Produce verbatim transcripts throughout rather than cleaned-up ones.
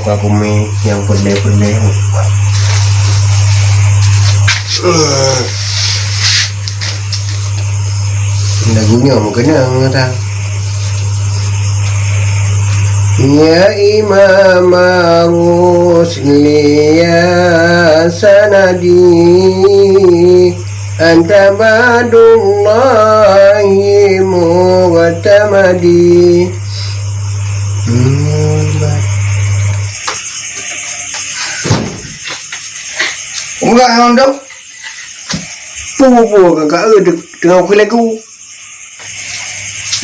Aku mi nyang peureulèe-peureulèe. Lagu nyoe meukeunong that. Ya Imam Rusli ya sanadi, anta badullahi mu'tamadi. Hmm. Ulah hana dong. Pu-pu ka ka eu teungoh keu lagu.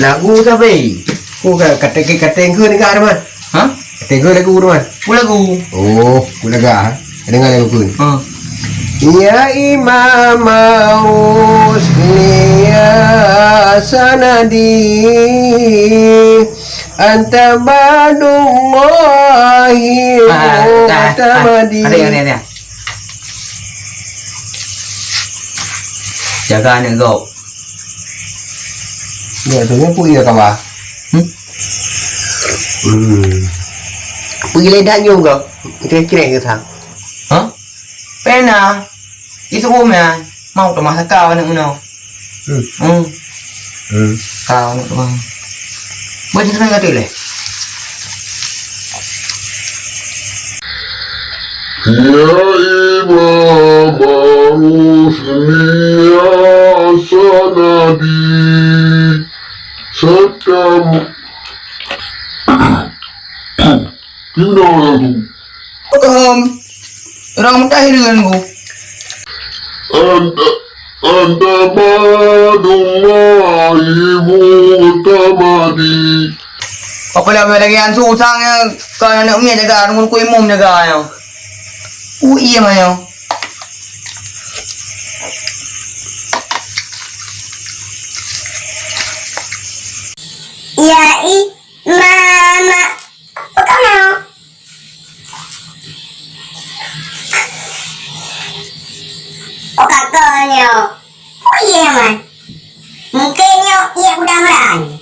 Lagu sabe? Ku ka, ka tengke, ka tengke deungon teuma. Ha? Ka tengke lagu teuma. Ku lagu. Oh, ku laga. Deungon lagu pun. Ha. Ya Imam Rusli ya sanadi, anta badullahi mu'tamadi. Ada, ada, ada. Jaga aneuk gob. Ya, tu nyan pui ka ba. Hmm? Hmm. Pui le dak nyoe gob. Kira-kira ke sang. Ha? Pena. Itu umnya. Mau tu masa kau aneuk meunoe. Hmm. Hmm. Hmm. Kau aneuk meunoe. Buat itu kan kata leh. Ya Imam Rusli ya sanadi, serta mu-, pindah lagu. Paham. Orang mutakhir dengan ku. Anta, anta badullahi mu'tamadi. Apa lah lagi yang susah ya, kau aneuk miet jaga, nunggu ku imum jaga ya. Ui, iya mah ya. Ya, i, mama. Peue kamoe? Oh, ka keuh nyoe. Oh, iya, Man. Mungken nyoe iya kuda meuran.